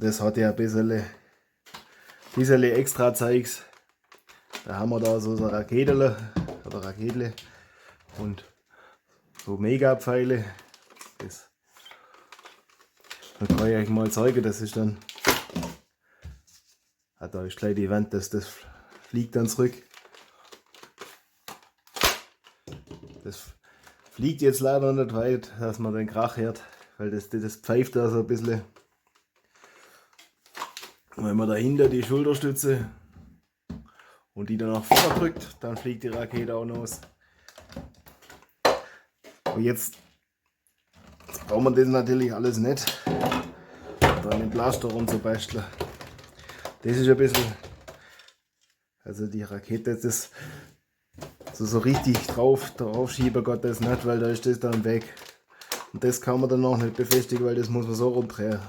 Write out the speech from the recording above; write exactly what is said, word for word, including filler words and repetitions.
Das hat ja ein bisschen, bisschen extra Zeugs. Da haben wir da so, so Raketele oder Raketele und so Mega-Pfeile. Das, da kann ich euch mal zeigen, das ist dann, ah, da ist gleich die Wand, das, das fliegt dann zurück. Das fliegt jetzt leider nicht weit, dass man den Krach hört, weil das, das pfeift da so ein bisschen. Und wenn man dahinter die Schulterstütze und die dann nach vorne drückt, dann fliegt die Rakete auch los. Und jetzt, jetzt braucht man das natürlich alles nicht, da einen Blaster rum zu basteln. Das ist ein bisschen, also die Rakete, das so, so richtig drauf, drauf schieben geht das nicht, weil da ist das dann weg. Und das kann man dann auch nicht befestigen, weil das muss man so rumdrehen.